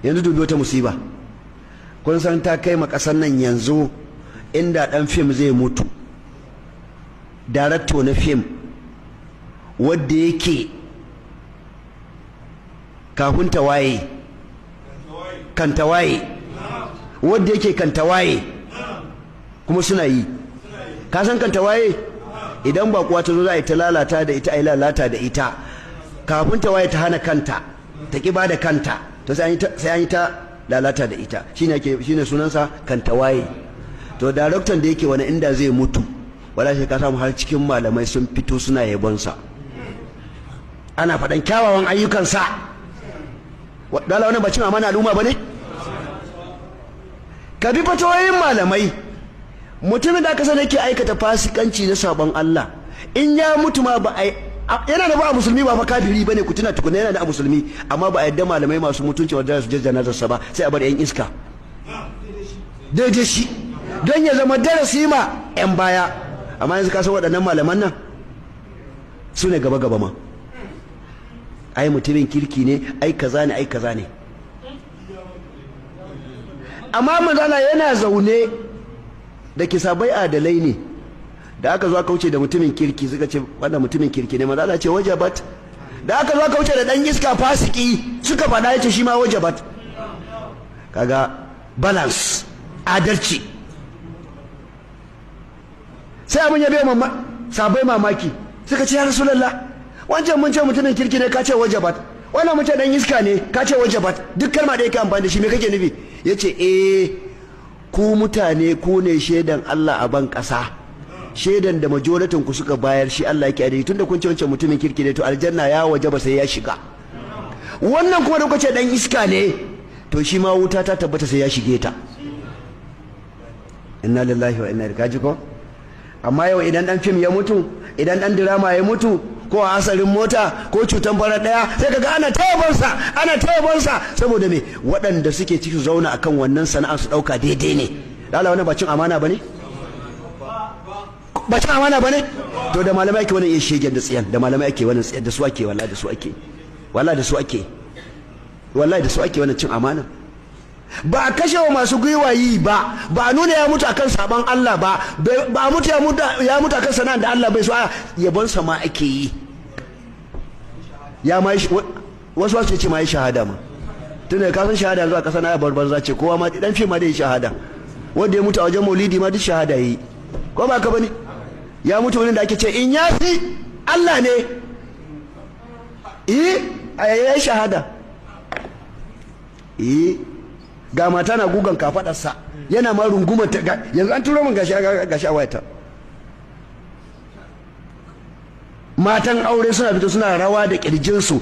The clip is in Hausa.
Yanzu dubi wata musiba. Kun san ta kai ma ƙasar nan yanzu inda ɗan fim zai mutu, darakto na fim wadda yake kafin ta waye kan ta waye, wadda yake kan ta waye kuma suna yi. Ka san kan ta waye? Idan ba kuwa ta zo za a yi ta lalata da ita, a yi lalata da ita kafin ta waye ta hana kanta, ta ƙi ba da kanta, to sai an yi ta lalata da ita. Shine sunansa kan ta waye. To daraktan da yake wani inda zai mutu, wala sai ka samu har cikin malamai sun fito suna yabonsa, ana faɗan kyawawan ayyukansa. Dala wannan ba cin amana al'umma ba ne? Ka bi fatawoyin malamai. Mutumin da aka sani yake aikata fasikanci na sabon Allah, in ya mutu ma ba a yana da ba a musulmi ba fa kafiri bane, ku tuna tukuna yana da a musulmi, amma ba a yadda malamai masu mutunci wanda su je janazarsa ba, sai a bar yan iska daidai shi don ya zama darasi ma yan baya. Amma yanzu ka san waɗannan malaman nan su ne gaba gaba ma, ai mutumin kirki ne, ai kaza ne, ai kaza ne. Amma manzala yana zaune da kisabai adalai ne, da aka zo aka wuce da mutumin kirki suka ce wannan mutumin kirki ne, manzala ce wajabat. Da aka zo aka wuce da dan iska fasiki suka faɗa, yace shi ma wajabat. Kaga balance, adalci. Sai abin ya bai sabai mamaki, suka ce ya Rasulullah, wancan mun ce mutumin kirki ne ka ce wajabat, wannan mun ce dan iska ne ka ce wajabat, duk kalma da yake amfani da shi me kake nufi? Yace eh, ku mutane ku ne shaidan Allah a ban ƙasa, shaidan da majoratin ku suka bayar shi Allah yake adalci. Tunda kun ce wancan mutumin kirki ne, to aljanna ya wajaba sai ya shiga. Wannan kuma da kuka ce dan iska ne, to shi ma wuta ta tabbata sai ya shige ta. Inna lillahi wa inna ilaihi raji'un. Ko amma yau idan dan fim ya mutu, idan dan drama ya mutu, ko a asarin mota ko cutan farar daya, sai kaga ana tayabansa, ana tayabansa. Saboda me? Waɗanda suke ciki zauna akan wannan sana'a su ɗauka daidai ne. Lala wannan ba cin amana bane? Ba cin amana bane? To da malamai ake wannan iya shegen da tsiyan, da malamai ake wannan tsiyan, da su ake, wallahi da su ake, wallahi da su ake, wallahi da su ake wannan cin amana. Ba a kashe wa masu gwiwa yi ba, ba a nuna ya mutu akan sabon Allah ba, ba a mutu ya mutu akan sana'ar da Allah bai so, a yabonsa ma ake yi. Ya ma wasu wasu ce ma yi shahada ma, tunda ka san shahada yanzu a ƙasa na barbar ce, kowa ma dan fi ma dai shahada, wanda ya mutu a wajen maulidi ma duk shahada yi, ko ba ka bane? Ya mutu wani da ake ce in ya fi Allah ne, eh a yayi shahada. Eh ga mata na gugan kafadarsa yana ma rungumar ta, yanzu an turo min gashi gashi a wayata. Matan aure suna fito suna rawa da kirjinsu.